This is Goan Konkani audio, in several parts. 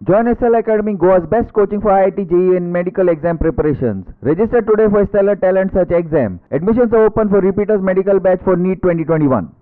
Join SL Academy, Goa's best coaching for IIT, JEE and medical exam preparations. Register today for Stellar Talent Search exam. Admissions are open for repeaters medical batch for NEET 2021.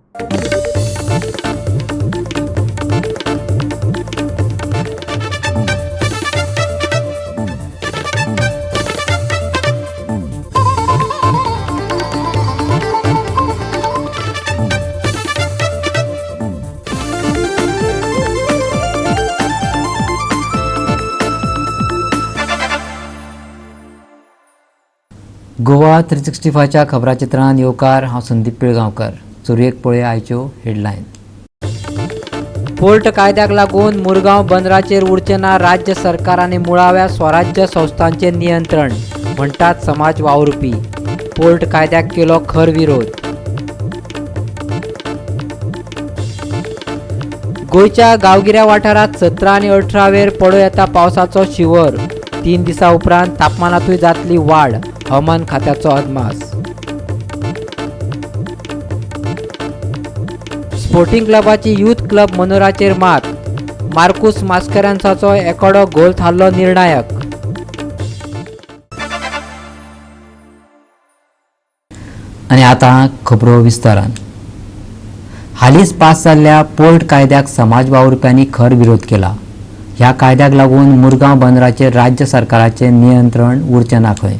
Goa 365च्या खबराचित्रांत येवकार. हांव संदीप पिळगांवकर. सुरयेक पळय आयच्यो हेडलायन. पोर्ट कायद्याक लागून मुरगांव बंदराचेर उरचें ना राज्य सरकार आनी मुळाव्या स्वराज्य संस्थांचें नियंत्रण, म्हणटात समाज वावुरपी. पोर्ट कायद्याक केलो खर विरोध. गोंयच्या गांवगिऱ्या वाठारांत 17 आनी 18 वेर पडूं येता पावसाचो शिंवर. 3 दिसां उपरांत तापमानांतूय जातली वाड, हवामान खात्याचो अदमास. स्पोर्टिंग क्लबाची यूथ क्लब मनोराचेर मात. मार्कुस मास्करान्साचो एकोडो गोल थारलो निर्णायक. आनी आतां खबरो विस्तारान. हालींच पास जाल्ल्या पोर्ट कायद्याक समाज वावुरप्यांनी खर विरोध केला. ह्या कायद्याक लागून मुरगांव बंदराचेर राज्य सरकाराचें नियंत्रण उरचें ना खंय.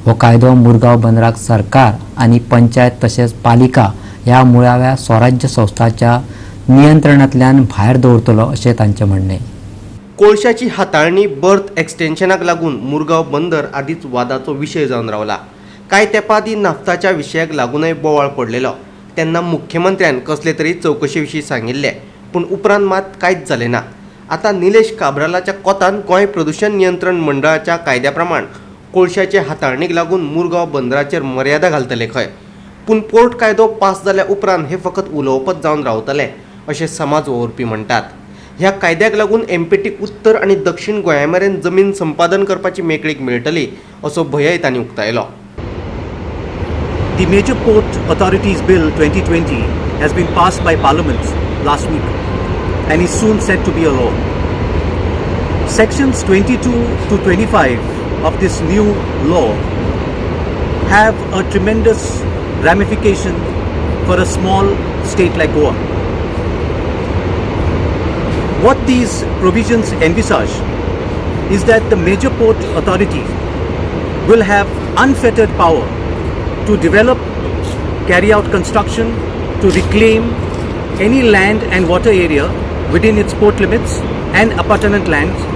हो कायदो मुरगांव बंदराक सरकार आनी पंचायत तशेंच पालिका ह्या मुळाव्या स्वराज्य संस्थांच्या नियंत्रणांतल्यान भायर दवरतलो, अशें तांचें म्हणणें. कोळशाची हाताळणी बर्थ एक्सटेन्शनाक लागून मुरगांव बंदर आदींच वादाचो विशय जावन रावला. कांय तेंपा आदीं नाफ्ताच्या विशयाक लागूनय बोवाळ पडलेलो. तेन्ना मुख्यमंत्र्यान कसले तरी चवकशे विशीं सांगिल्लें, पूण उपरांत मात कांयच जालें ना. आतां निलेश काब्रालाच्या कोतान गोंय प्रदुशण नियंत्रण मंडळाच्या कायद्या प्रमाण कोळशाचे हाताळणीक लागून मुरगांव बंदराचेर मर्यादा घालतले खंय. पूण पोर्ट कायदो पास जाल्या उपरांत हे फकत उलोवपच जावन रावतलें, अशें समाज वावुरपी म्हणटात. ह्या कायद्याक लागून एमपीटीक उत्तर आनी दक्षिण गोंया मेरेन जमीन संपादन करपाची मेकळीक मेळटली, असो भंयय तांणी उक्तायलो. The Major Port Authorities Bill 2020 has been passed by Parliament last week and is soon set to be a law. Sections 22 to 25 of this new law have a tremendous ramification for a small state like Goa. What these provisions envisage is that the Major Port Authority will have unfettered power to develop, carry out construction, to reclaim any land and water area within its port limits and appurtenant lands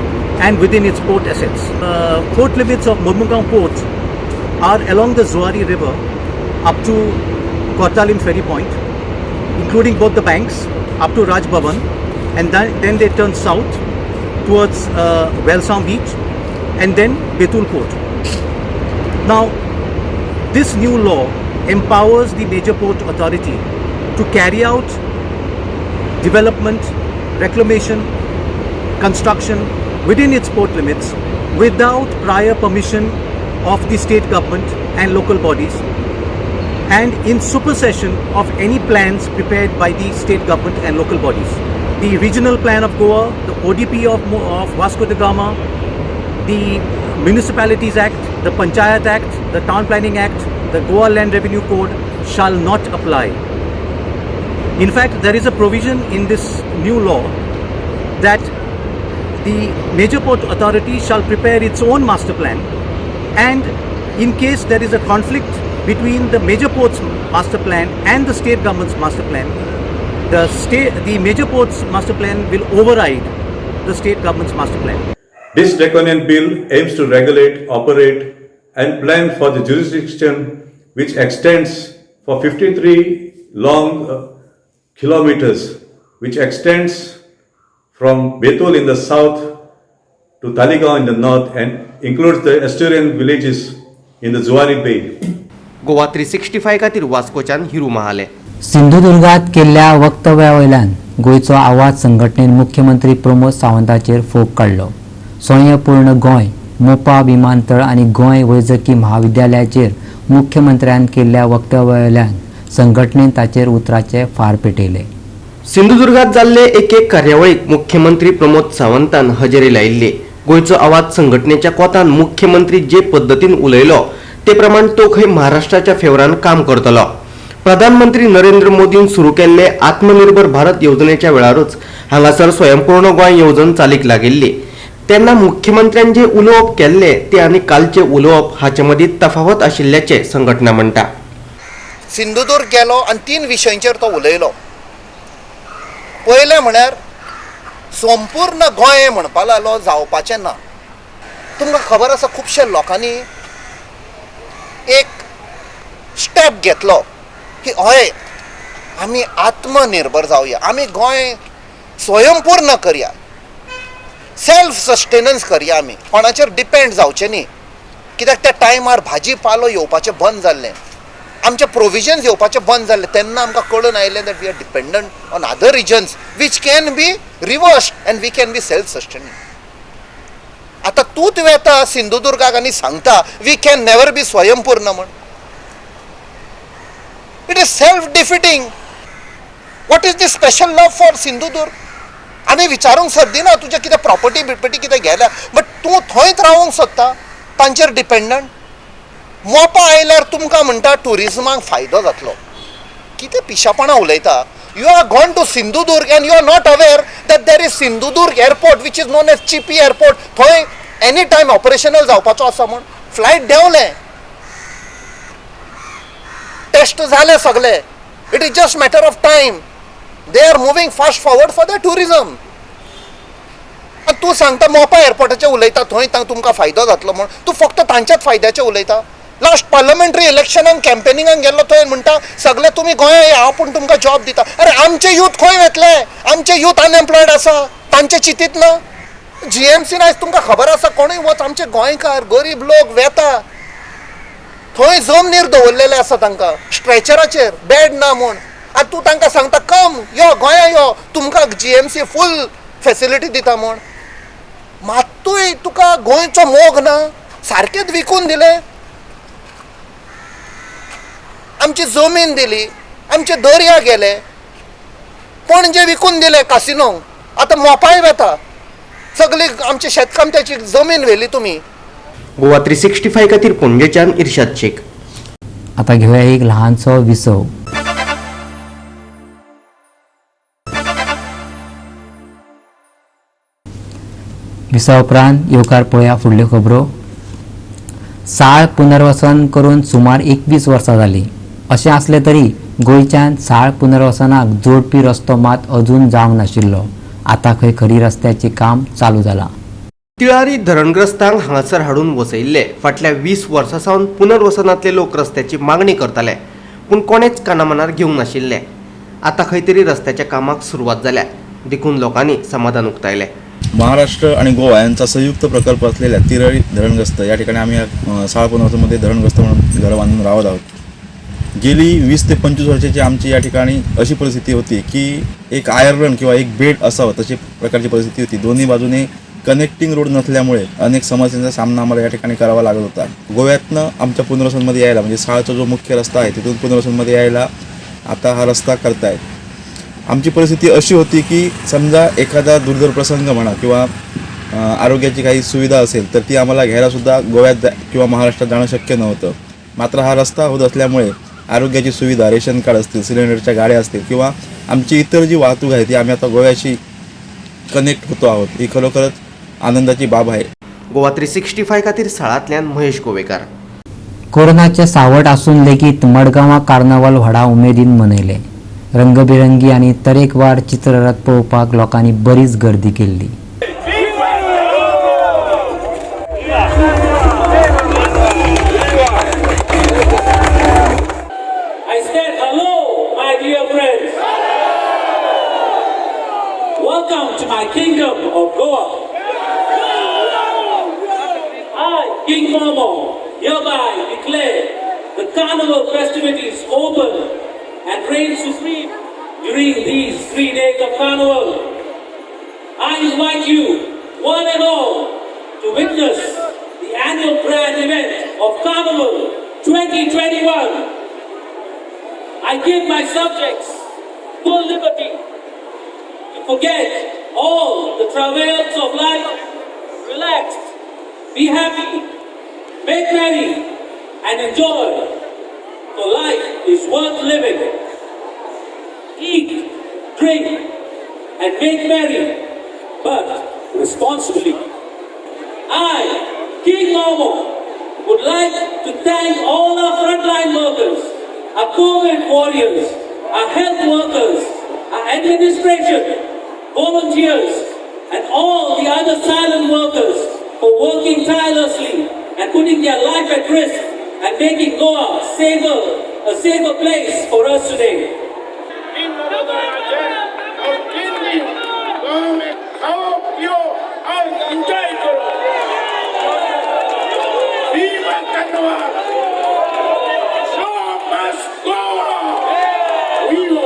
and within its port assets. Port limits of Mormugao Port are along the Zuari River up to Cortalim Ferry Point, including both the banks up to Raj Bhavan, and then they turn south towards Velsao Beach and then Betul Port. Now, this new law empowers the Major Port Authority to carry out development, reclamation, construction within its port limits without prior permission of the state government and local bodies and in supersession of any plans prepared by the state government and local bodies. The regional plan of Goa, the ODP of Vasco da Gama, the Municipalities Act, the Panchayat Act, the Town Planning Act, the Goa Land Revenue Code shall not apply. In fact, there is a provision in this new law that the Major Port Authority shall prepare its own master plan, and in case there is a conflict between the Major Ports master plan and the state government's master plan, the Major Ports master plan will override the state government's master plan. This draconian bill aims to regulate, operate, and plan for the jurisdiction which extends for 53 long kilometers, which extends from Betul in the south to Taleigao in the north and includes the estuarine villages in the Zuari Bay. Goa 365 खातीर वास्कोच्यान हिरू महाले. सिंधुदुर्गात केल्ल्या वक्तव्या वयल्यान गोंयचो आवाज संघटनेन मुख्यमंत्री प्रमोद सावंताचेर फोग काडलो. स्वयंपूर्ण गोंय, मोपा विमानतळ आनी गोंय वैजकी म्हाविद्यालयाचेर मुख्यमंत्र्यान केल्ल्या वक्तव्या वयल्यान संघटनेन ताचेर उतराचे फार पेटयले. सिंधुदुर्गात जाल्ले एके कार्यावळीक मुख्यमंत्री प्रमोद सावंतान हजेरी लायिल्ली. गोंयचो आवाज संघटनेच्या कोतान मुख्यमंत्री जे पद्दतीन उलयलो ते प्रमाण तो खंय महाराष्ट्राच्या फेवरान काम करतलो. प्रधानमंत्री नरेंद्र मोदीन सुरू केल्ले आत्मनिर्भर भारत येवजणेच्या वेळारूच हांगासर स्वयंपूर्ण गोंय येवजण चालीक लागिल्ली. तेन्ना मुख्यमंत्र्यान जे उलोवप केल्ले ते आनी कालचे उलोवप हाचे मदीं तफावत आशिल्ल्याचें संघटना म्हणटा. सिंधुदुर्ग गेलो आनी 3 विशयांचेर तो उलयलो. पयलें म्हळ्यार संपूर्ण गोंय म्हणपा लागलो जावपाचें ना. तुमकां खबर आसा खुबशे लोकांनी एक स्टेप घेतलो की हय आमी आत्मनिर्भर जावया, आमी गोंय स्वयंपूर्ण करया, सेल्फ सस्टेनन्स करया, आमी कोणाचेर डिपेंड जावचें न्ही. कित्याक त्या टायमार भाजी पालो येवपाचें बंद जाल्लें, आमचे प्रोविजन्स येवपाचें बंद जाल्लें. तेन्ना आमकां कळून आयलें that we are dependent on other regions which can be reversed and we can be self sustaining. आतां तूंच वेता सिंधुदुर्गाक आनी सांगता we can never be स्वयंपूर्ण म्हण. It is self defeating. What is this special love for Sindhudurg? आमी विचारूंक सरदिना तुजें कितें प्रॉपर्टी बिपर्टी कितें गेल्या, बट तूं थंयच रावूंक सोदता तांचेर डिपेंडंट. मोपा आयल्यार तुमकां म्हणटा ट्युरिजमाक फायदो जातलो. कितें पिशापणां उलयता. You are gone to Sindhudurg and you are not aware that there is Sindhudurg airport which is known as Chipi airport. थंय एनी टायम ऑपरेशनल जावपाचो आसा म्हूण फ्लायट देंवलें, टेस्ट जाले सगळे. It is just matter of time. They are moving fast forward for the tourism. तूं सांगता मोपा एअरपोर्टाचें उलयता, थंय तुमकां फायदो जातलो म्हूण. तूं फक्त तांच्याच फायद्याचें उलयता. लास्ट पार्लमेंटरी इलेक्शनाक कॅम्पेनिंगाक गेल्लो थंय म्हणटा सगळे तुमी गोंया या, हांव पूण तुमकां जॉब दिता. अरे आमचे यूथ खंय वेतले? आमचे यूथ अनएम्प्लॉयड आसा, तांचे चिंतीत ना. जीएमसीन आयज तुमकां खबर आसा कोणूय वच, आमचे गोंयकार गरीब लोक वेता थंय जमनीर दवरलेले आसा तांकां स्ट्रेचराचेर, बेड ना म्हूण. आनी तूं तांकां सांगता कम यो गोंया यो, तुमकां जीएमसी फूल फेसिलिटी दिता म्हूण. मात्तूय तुका गोंयचो मोग ना, सारकेंच विकून दिलें. आमची जमीन दिली, आमचे दर्या गेले, पणजे विकून दिले कासिनोंक, आतां मोपाय वेता. सगळी आमची शेतकामत्याची जमीन व्हेली तुमी. गोवा 365 खातीर पणजेच्यान इर्शाद शेख. आतां घेवया एक ल्हानसो विसव. विसवा उपरांत येवकार पळया फुडल्यो खबरो. साळ पुनर्वसन करून सुमार 21 वर्सां जालीं. अशें आसलें तरी गोंयच्यान साळ पुनर्वसनाक जोडपी रस्तो मात अजून जावंक नाशिल्लो. आतां खंय खरी रस्त्याचें काम चालू जालां. तिळारी धरणग्रस्तांक हांगासर हाडून वसयिल्ले. फाटल्या 20 वर्सां सावन पुनर्वसनांतले लोक रस्त्याची मागणी करताले, पूण कोणेच कानामनार घेवंक नाशिल्ले. आतां खंय तरी रस्त्याच्या कामाक सुरवात जाल्या, देखून लोकांनी समाधान उक्तायलें. महाराष्ट्र आणि गोवा यांचा संयुक्त प्रकल्प असलेल्या तिरळी धरणग्रस्त या ठिकाणी आम्ही साळ पुनर्वसनमध्ये धरणग्रस्त म्हणून घरं बांधून राहत आहोत. गेली 20 ते 25 वर्षाची आमची या ठिकाणी अशी परिस्थिती होती की एक आयर्न किंवा एक बेड असावं तशी प्रकारची परिस्थिती होती. दोन्ही बाजूने कनेक्टिंग रोड नसल्यामुळे अनेक समस्यांचा सामना आम्हाला या ठिकाणी करावा लागत होता. गोव्यातनं आमच्या पुनर्वसनमध्ये यायला म्हणजे साळचा जो मुख्य रस्ता आहे तिथून पुनर्वसनमध्ये यायला आता हा रस्ता करतायत. आमची परिस्थिती अशी होती की समजा एखादा दुर्धर प्रसंग म्हणा किंवा आरोग्याची काही सुविधा असेल तर ती आम्हाला घ्यायलासुद्धा गोव्यात किंवा महाराष्ट्रात जाणं शक्य नव्हतं. मात्र हा रस्ता होत असल्यामुळे आरोग्याची सुविधा, रेशन कार्ड असतील, सिलेंडरच्या गाड्या असतील किंवा आमची इतर जी वाहतूक आहे ती आम्ही आता गोव्याशी कनेक्ट होतो आहोत. ही खरोखरच आनंदाची बाब आहे. गोवा 365 खातीर साळांतल्यान महेश गोवेकार. कोरोनाचे सावट आसून लेगीत मडगांवां कार्नावाल व्हडा उमेदीन मनयले. रंगबिरंगी आनी तरेकवार चित्ररथ पळोवपाक लोकांनी बरीच गर्दी केल्ली. I said hello, my dear friends. Welcome to my kingdom of Goa. I, King Momo, hereby declare the carnival festivities open and reign supreme during these 3 days of carnival. I invite you, one and all, to witness the annual grand event of Carnival 2021. I give my subjects full liberty Forget all the travails of life. Relax, be happy, make merry, and enjoy. For life is worth living. Eat, drink, and make merry, but responsibly. I, King Momo, would like to thank all our frontline workers, our COVID warriors, our health workers, our administration, volunteers, and all the other silent workers for working tirelessly and putting their life at risk and making Goa safer, a safer place for us today. और तीन दिन गाँव में खाओ पियो और एंजॉय करो। Viva Carnaval! Show must go on! Viva!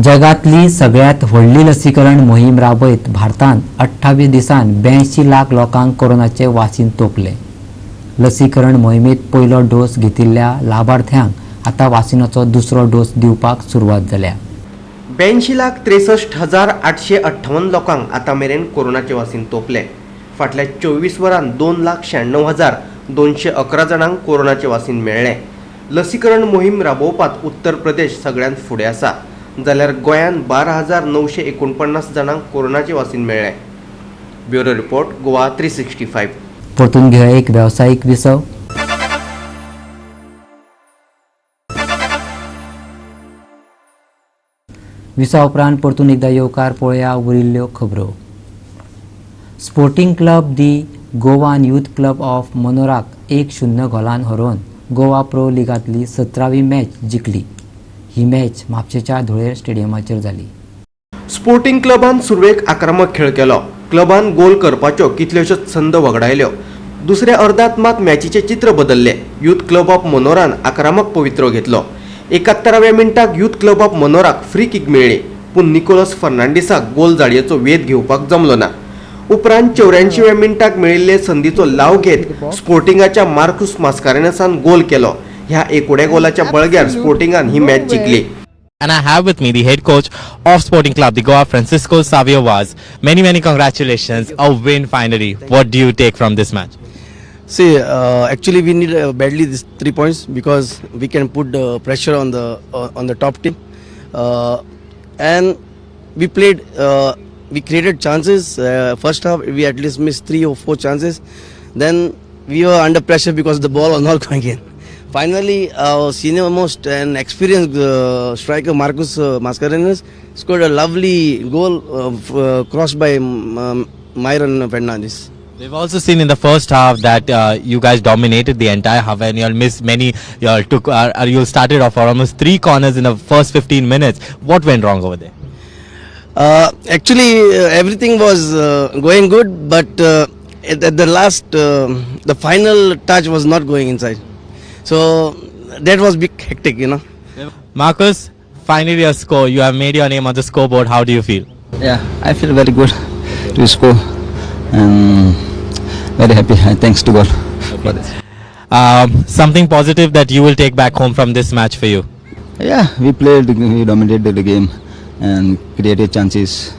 जगांतली सगळ्यांत व्हडली लसीकरण मोहीम राबयत भारतान 28 दिसांत 82 लाख लोकांक कोरोनाचे वासीन तोपले. लसीकरण मोहिमेत पयलो डोस घेतिल्ल्या लाभार्थ्यांक आतां वासिनाचो दुसरो डोस दिवपाक सुरवात जाल्या. 82,63,858 लोकांक आतां मेरेन कोरोनाचे वासीन तोपले. फाटल्या 24 वरांत 2,96,211 जाणांक कोरोनाचे वासीन मेळ्ळें. लसीकरण मोहीम राबोवपांत उत्तर प्रदेश सगळ्यांत फुडें आसा, जाल्यार गोंयांत 12,949 जाणांक कोरोनाचे वासीन मेळ्ळें. Bureau report, Goa 365. परतून घेवया एक वेवसायीक विसव. विसा उपरांत परतून एकदा येवकार. पळोवया उरिल्ल्यो खबरो. Sporting club the Goan youth club of मनोराक 1-0 गोलान हरोवन गोवा प्रो लिगांतली 17वी मॅच जिखली. ही मॅच म्हापशेच्या धुळेर स्टेडियमाचेर जाली. स्पोर्टिंग क्लबान सुरवेक आक्रमक खेळ केलो. क्लबान गोल करपाच्यो कितल्योश्योच संद वगडायल्यो. दुसऱ्या अर्दांत मात मॅचीचें चित्र बदल्लें. यूथ क्लब ऑफ मनोरान आक्रमक पवित्रो घेतलो. 71व्या मिनटाक यूथ क्लब ऑफ मनोराक फ्री किक मेळ्ळी, पूण निकोलस फर्नांडीसाक गोल जाळयेचो वेध घेवपाक जमलो ना. उपरांत 84व्या मिनटाक मेळिल्ले संदीचो लाव घेत स्पोर्टिंगाच्या मार्कुस मास्कारेनसान गोल केलो. ह्या एकोड्या गोलाच्या बळग्यार स्पोर्टिंगान ही match जिखली. And I have with me the head coach of Sporting Club, the Goa, Francisco Savio Vaz. Many, many congratulations. A win finally. What do you take from this match? See, actually we need badly these 3 points because we can put the pressure on the top team. And we played, we created chances. First half we at least missed 3 or 4 chances. Then we were under pressure because the ball was not going in. Finally, our senior most and experienced striker Marcus Mascarenhas scored a lovely goal crossed by Myron Fernandez. We've also seen in the first half that you guys dominated the entire half and you all missed many. You all took, you started off almost 3 corners in the first 15 minutes. What went wrong over there? Actually, everything was going good, but at the last, the final touch was not going inside. So that was big hectic, you know. Marcus, finally a score. You have made your name on the scoreboard. How do you feel? Yeah, I feel very good to score and very happy. Thanks to God for this. Something positive that you will take back home from this match for you? Yeah, we played, we dominated the game and created chances,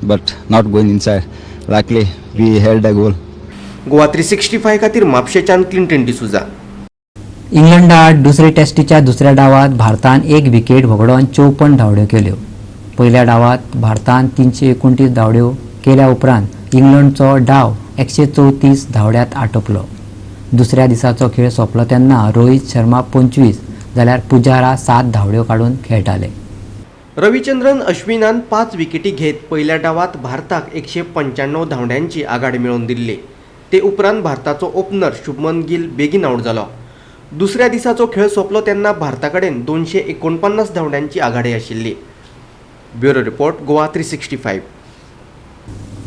but not going inside. Luckily, we held a goal. Goa 365 खातीर म्हापशेच्यान क्लिंटन डिसुजा. इंग्लंडात दुसरे टेस्टीच्या दुसऱ्या डावात भारतान एक विकेट व्हगडोवन 54 धांवड्यो केल्यो. पयल्या डावात भारतान 329 धांवड्यो केल्या उपरांत इंग्लंडचो डाव 134 धांवड्यांत आटोपलो. दुसऱ्या दिसाचो खेळ सोंपलो तेन्ना रोहीत शर्मा 25 जाल्यार पुजारा 7 धांवड्यो काडून खेळटाले. रविचंद्रन अश्विनान 5 विकेटी घेत पयल्या डावात भारताक 195 धांवड्यांची आघाडी मेळोवन दिल्ली. ते उपरांत भारताचो ओपनर शुभमन गिल बेगीन आवट जालो. दुसऱ्या दिसाचो खेळ सोंपलो तेन्ना भारता कडेन 249 धांवड्यांची आघाडी आशिल्ली. Bureau report, Goa 365.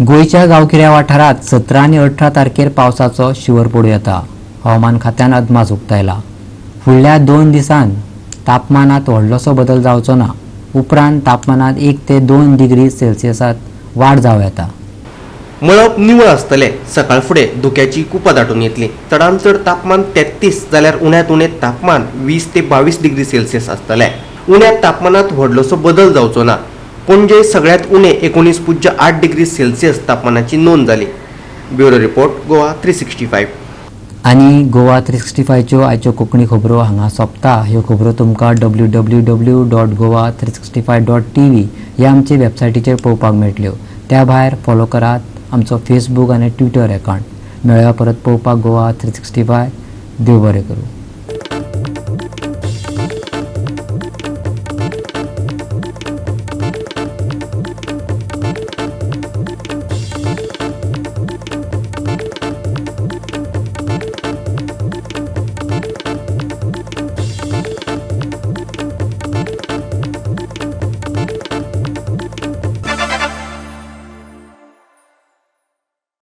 गोंयच्या गांवगिऱ्या वाठारांत 17 आनी 18 तारखेर पावसाचो शिंवर पडूं येता. हवामान खात्यान अदमास उक्तायला. फुडल्या 2 दिसांत तापमानांत व्हडलोसो बदल जावचो ना. उपरांत तापमानांत 1 ते 2 डिग्री सेल्सियसांत वाड जावं येता. मळब निवळ आसतलें. सकाळ फुडें धुक्याची कुपां दाटून येतली. चडांत चड तापमान 33 जाल्यार उण्यांत उणें तापमान 20 ते 22 डिग्री सेल्सियस आसतलें. उण्या तापमानांत व्हडलोसो बदल जावचो ना. पणजे सगळ्यांत उणें 19.8 डिग्री सेल्सियस तापमानाची नोंद जाली. Bureau report, Goa 365. आनी गोवा 365च्यो आयच्यो कोंकणी खबरो हांगा सोंपता. ह्यो खबरो तुमकां www.goa365.tv ह्या आमचे वेबसायटीचेर पळोवपाक मेळटल्यो. त्या भायर फॉलो करात आमचो फेसबूक आनी ट्विटर एकावंट. मेळया परत पळोवपाक गोवा 365. देव बरें करूं.